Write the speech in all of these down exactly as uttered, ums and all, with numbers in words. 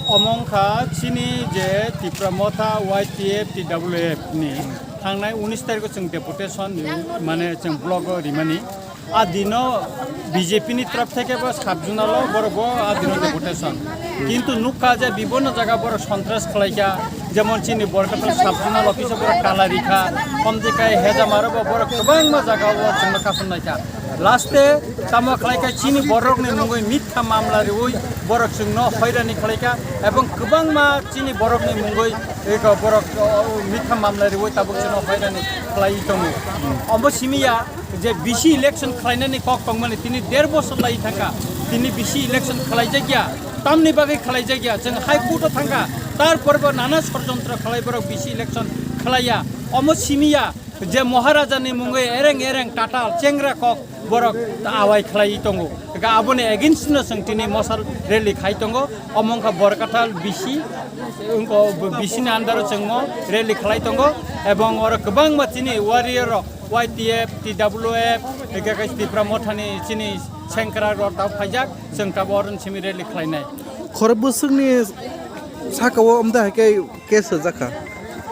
Omo wngkha chini je Tipra Motha Y T F T W F ni thangnai unis tarikh o chwng deputation ni, mane chwng block o rimani. A dino B J P ni taraf theke bo sub zonal o borok bo a dino deputation. Kintu nukha je bibhinno jaga borok sontras khlaikha, jemon chini Borkathal sub zonal office o borok kala rikha, omtwi kai Hejamaro bo borok kwbangma jaga o chwngno kasumnaikha. Last e tamo khlaikha chini borokni mungwi mitha mamla riwi borok chwngno hoirani khlaikha, ebong kwbangma chini borokni mungwi eko borok, o, mitha mamla riwi tabuk chwngno hoirani khlaiwi tongo. Omo simi ya je bisi election khlainani kok tongmani tini der bosor lai thangkha, tini bisi election khlaijakya, tamni bagwi khlaijakya, chwng High Court o thangkha, tar porbo nana sorjontro khlai borok bisi election khlaiya. Omo simi ya je Maharaja ni mungwi ereng ereng tatal chengra kok borok awai khlai tongo. Eka aboni against no chwng tini mosal rally khai tongo. Omo wngkha Borkathal bisi, wngkha bisi ni under o chwngmo rally khlai tongo. Ebong oro kwbangma chini warrior rok Y T F, T W F, eka khe Tipra Mothani chini sengkra rok tabo phaijak, chwng tabo oro simi rally khlainai. Khorok bwswkni saka o omda hai khe case swijak kha.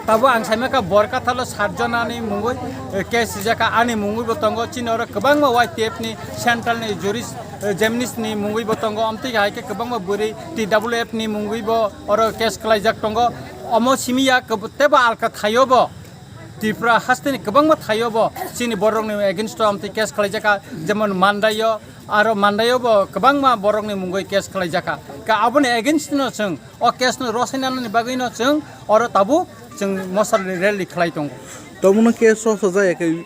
Tabo ang saimaka Borkathalo sat jonani mungwi, eh, case swijak kha, ani mungwi bo tongo, chini oro kwbangma Y T F ni central ni juris, eh, jemnis ni mungwi bo tongo, omtwi hai khe kwbangma bwrwi T W F ni mungwi bo oro case khlaijak tongo. Omo simi ya kwb-, tebo alka thaio bo Tripura hasteni kwbangma thaio bo chini borokni against o amtwi case khlaijak kha, jemon Mandaio, aro Mandaio bo kwbangma borokni mungwi case khlaijak kha. Ka aboni against no chwng o case no rwsainani bagwi no chwng oro tabuk chwng mosal rally khlai tongo. Tongmungno case rwsajak ya khe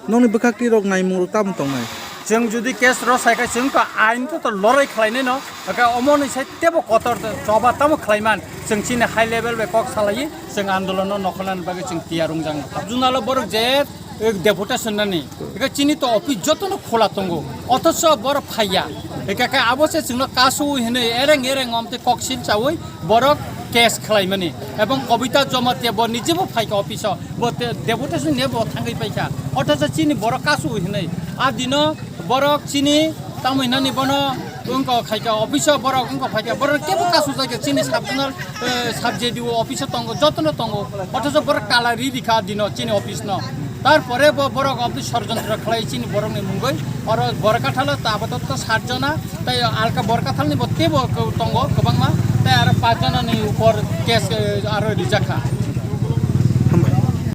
nokni bwkhak twi rok naimung rok tamo tongnai? Chwng jodi case rwsai khe chwng to ain to, to lorai khlainai no, ka omo ni sai tebo kotor choba tamo khlaiman chwng chini high level bai kok salai. Chwng andolon no nokholnani bagwi chwng tiyar wngjak. Junalo borok je, eh, deputation nani. Eka chini to office joto no khola tongo. Othocho borok phaiya. Eka khe abo se chwngno kasu hinwi ereng ereng omte koksil chawi borok case khlaimani. Ebong Kobita Jamatia bo nije bo phaikha office o. Bo te-, deputation ne bo thangwi paikha. Othocho chini borok kasu hinwi. A dino borok chini tamo hinani bono wngkha khaikha office o borok wngkha phaikha borok kebo kasu jaikha chini sub zonal, eh, sub J D O office o tongo jotono tongo othocho borok kala ri rikha dino chini office no. Tarpore bo borok office sorjontro khlai chini borokni mungwi oro Borkathalo ta apatatto sat jona tei alka Borkathalni bo tebo tongo kwbangma tei aro pach jonani upor case, eh, aro rijak kha.